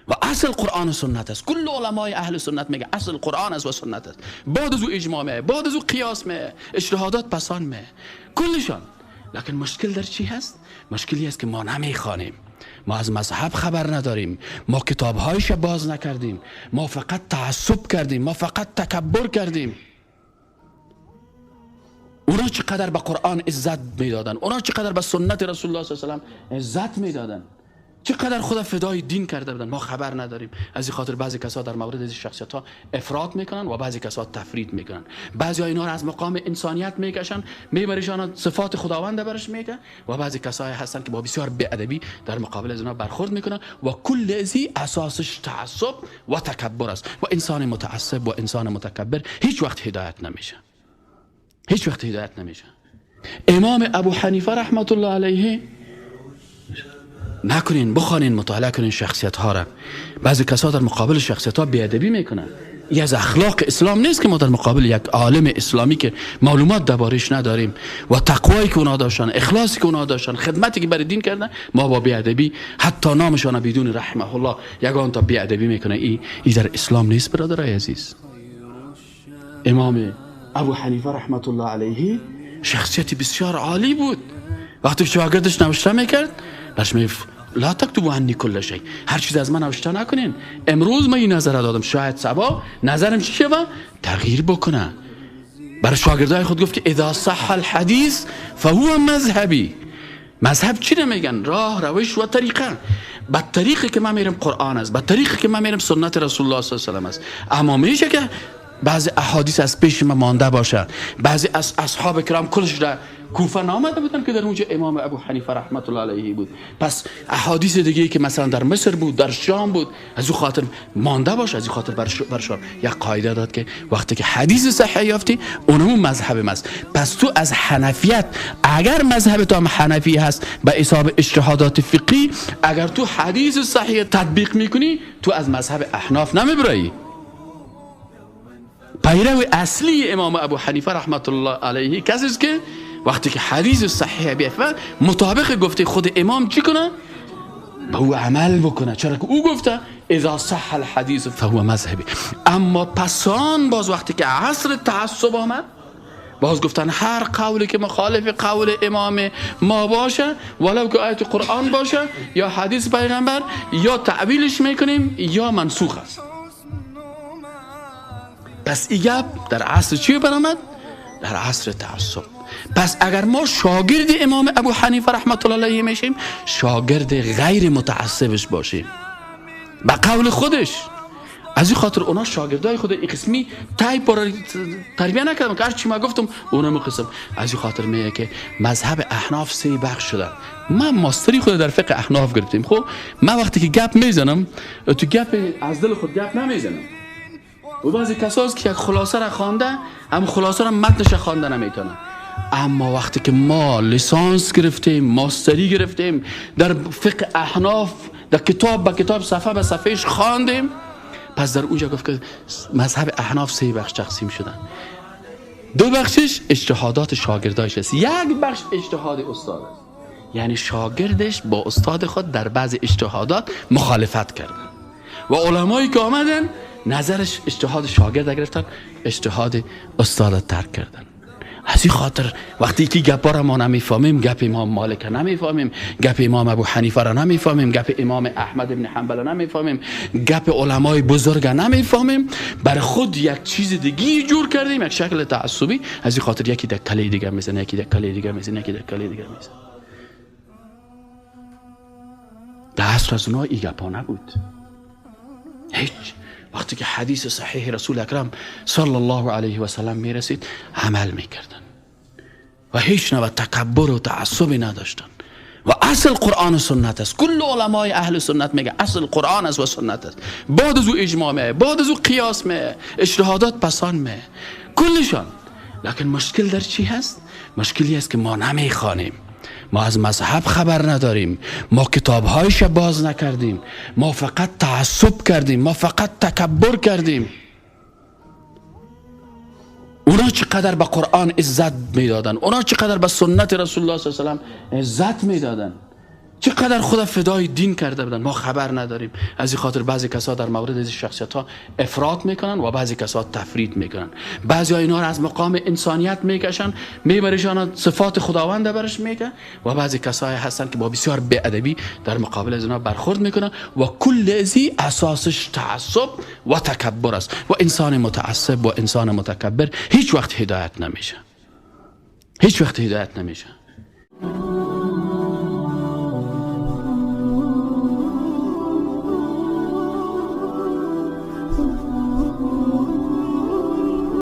و اصل قرآن و سنت است. کل علمای اهل سنت میگه اصل قرآن است و سنت است. بعد از او اجماع میه، بعد از او قیاس میه، اجتهادات پسان میه، کلشان. لکن مشکل در چی هست؟ مشکلی است که ما نمیخوانیم، ما از مذهب خبر نداریم، ما کتابهایش باز نکردیم، ما فقط تعصب کردیم، ما فقط تکبر کردیم. اونا چقدر به قرآن عزت میدادن، اونا چقدر به سنت رسول الله صلی الله علیه و سلم عزت میدادن، چقدر خدا فدای دین کرده بودن، ما خبر نداریم. از این خاطر بعضی کسا در مورد از شخصیت ها افراط میکنن و بعضی کسا تفرید میکنن. بعضی ها اینا رو از مقام انسانیت میکشن، میبرشان صفات خداوند برش میگه، و بعضی کسایی هستن که با بسیار بی‌ادبی در مقابل از اینا برخورد میکنن و کل ازی اساسش تعصب و تکبر است. و انسان متعصب و انسان متکبر هیچ وقت هدایت نمیشه، هیچ وقت هدایت نمیشه. امام ابو حنیفه رحمت الله علیه، نکنین، بخوانین، مطالعه کنین شخصیت ها را. بعضی کسا در مقابل شخصیت ها بی‌ادبی میکنن. این از اخلاق اسلام نیست که ما در مقابل یک عالم اسلامی که معلومات دربارش نداریم و تقوایی که اونا داشتن، اخلاصی که اونا داشتن، خدمتی که برای دین کردن، ما با بی‌ادبی حتی نامشان بدون رحمه الله یگان تا بی‌ادبی میکنه. ای در اسلام نیست برادرای عزیز. امام ابو حنیفه رحمت الله علیه شخصیت بسیار عالی بود. وقتی شاگردش نوشته میکرد برش میگفت لا تکتبوا عنی کل شیء، هر چیز از من نوشته نکنین. امروز من این نظر دادم، شاید صبا نظرم چی شوه؟ تغییر بکنه. برای شاگردای خود گفت که اذا صح الحدیث فهو مذهبی. مذهب چی نمیگن؟ راه، روش و طریقه. به طریقی که من میرم قرآن است، به طریقی که من میرم سنت رسول الله صلی الله علیه و سلم است. اما میشه که بعضی احادیث از پیش ما مانده باشه، بعضی از اصحاب کرام کلش در کوفه نامده بودن که در اونجا امام ابو حنیفه رحمت الله علیه بود. پس احادیث دیگه که مثلا در مصر بود، در شام بود، از او خاطر مانده باشه. از این خاطر برشان یک قاعده داد که وقتی که حدیث صحیح یافتی اونمون مذهب ماست. پس تو از حنفیت، اگر مذهب تو هم حنفی هست به حساب اجتهادات فقهی، اگر تو حدیث صحیح تطبیق میکنی، تو از مذهب احناف نمیبرایی. پیرو اصلی امام ابو حنیفه رحمت الله علیه کسی است که وقتی که حدیث صحیح بیافت مطابق گفته خود امام چی کنه؟ به او عمل بکنه. چرا که او گفته اذا صح الحدیث فهو مذهبی. اما پسان باز وقتی که عصر تعصب آمد، باز گفتن هر قولی که مخالف قول امام ما باشه، ولو که آیت قرآن باشه یا حدیث پیغمبر، یا تعویلش میکنیم یا منسوخ است. پس این گپ در عصر چی برآمد؟ در عصر تعصب. پس اگر ما شاگرد امام ابو حنیفه رحمت الله علیه میشیم، شاگرد غیر متعصبش باشیم به قول خودش. از این خاطر اونا شاگردای خود این قسمی تایپ را تربیه نکردن که هر چی ما گفتم اونم قسم. از این خاطر میگه که مذهب احناف سه بخش شدن. من ماستری خود در فقه احناف گرفتیم. خب من وقتی که گپ میزنم تو گپ از دل خود گپ نمیزنم. و بعضی کساست که یک خلاصه را خوانده، هم خلاصه را متنش خوانده نمیتونه. اما وقتی که ما لیسانس گرفتیم، ماستری گرفتیم در فقه احناف، در کتاب به کتاب، صفحه به صفحهش خواندیم، پس در اونجا گفت که مذهب احناف سه بخش تقسیم شدن. دو بخشش اجتهادات شاگردایش است، یک بخش اجتهاد استاد است. یعنی شاگردش با استاد خود در بعض اجتهادات مخالفت کردن و علمایی که آمدن نظرش اجتهاد شاگرد گرفتن، اجتهاد استاد ترک کردن. از این خاطر وقتی که گپا را ما نمیفهمیم، گپ امام مالک نمیفهمیم، گپ امام ابو حنیفه را نمیفهمیم، گپ امام احمد بن حنبل را نمیفهمیم، گپ علمای بزرگ نمیفهمیم، بر خود یک چیز دیگه جور کردیم، یک شکل تعصبی. از این خاطر یکی در کله دیگه میزنه، یکی در کله دیگه میزنه، یکی در کله دیگه میزنه. در عصر از اونها این گپا نبود هیچ. وقتی که حدیث صحیح رسول اکرم صلی الله علیه و سلم میرسید عمل میکردن و هیچ نوع تکبر و تعصبی نداشتن. و اصل قرآن و سنت است. کل علمای اهل سنت میگه اصل قرآن است و سنت است. بعد از او اجماع میه، بعد از او قیاس میه، اجتهادات پسان میه، کلشان. لکن مشکل در چی هست؟ مشکلی است که ما نمیخوانیم، ما از مذهب خبر نداریم، ما کتابهایش باز نکردیم، ما فقط تعصب کردیم، ما فقط تکبر کردیم. اونا چقدر به قرآن عزت میدادن، اونا چقدر به سنت رسول الله صلی الله علیه و سلم عزت میدادن، چقدر خدا فدای دین کرده بودن، ما خبر نداریم. از این خاطر بعضی کسا در مورد از شخصیت ها افراط میکنن و بعضی کسا تفرید میکنن. بعضی ها اینا را از مقام انسانیت میکشن، میبرشان صفات خداوند برش میگه، و بعضی کسایی هستن که با بسیار بی‌ادبی در مقابل از اینا برخورد میکنن و کل ازی اساسش تعصب و تکبر است. و انسان متعصب و انسان متکبر هیچ وقت هدایت نمیشه، هیچ وقت هدایت نمیشه.